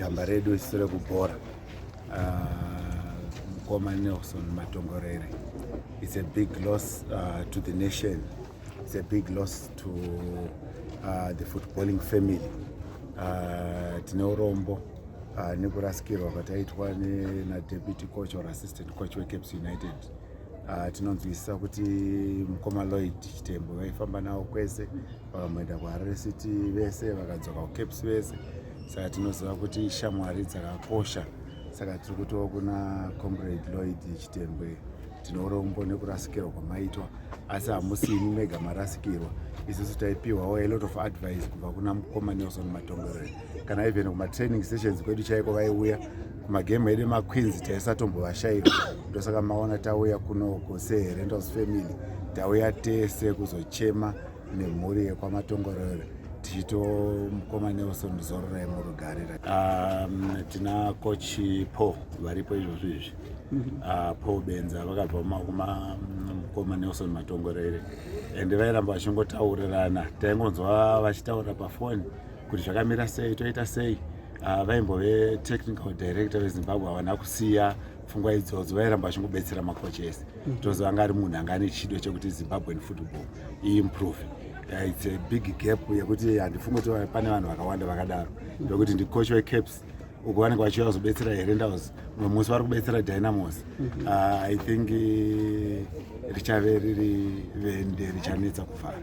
Gamba redu isu rekubhora, mukoma Nelson Matongorere. It's a big loss to the nation. It's a big loss to the footballing family. Tine urombo nekurasikirwa kwataitwa nadeputy coach or assistant coach weCaps United. Tinonzwisisa kuti mukoma Lloyd Chitembo vaifamba navo kwese, vakamboenda kuHarare City vese, vakadzoka kuCaps vese, saka tinoziva kuti shamwari dzakakosha. Saka tiri kutiwo kuna Comrade Lloyd Chitembwe, tine urombo nekurasikirwa kwamaitwa, asi hamusi imi mega marasikirwa. Isusu taipiwawo a lot of advice kubva kuna mukoma Nelson Matongorere. Kana even kumatraining sessions kwedu chaiko vaiuya, kumagame edu emaQueens taisatombovashayiwa. Ndosaka maona tauya kunoko seHerentals family, tauya tese kuzochema nemhuri yekwaMatongorere, tichito mukoma Nelson, zororai murugare. Tina coach Paul varipo izvozvo izvi, Paul Benza, vakabva kuma mukoma Nelson Matongorere, ende vairamba vachingotaurirana. Taingonzwa vachitaura pafoni kuti zvakamira sei, toita sei. Vaimbove technical director veZimbabwe, havana kusiya pfungwa idzodzo, vairamba vachingobetsera makochi ese. Toziva anga ari munhu anga ane chido chekuti Zimbabwean football iimprove. It's a big gap yekuti handifungi kuti pane vanhu vakawanda vakadaro, ndokuti ndicoach weCaps uko vanenge vachiuya kuzobetsera Herentals, mumwe musi vari kubetsera Dynamos. I think richave riri vende richanetsa kuvhara.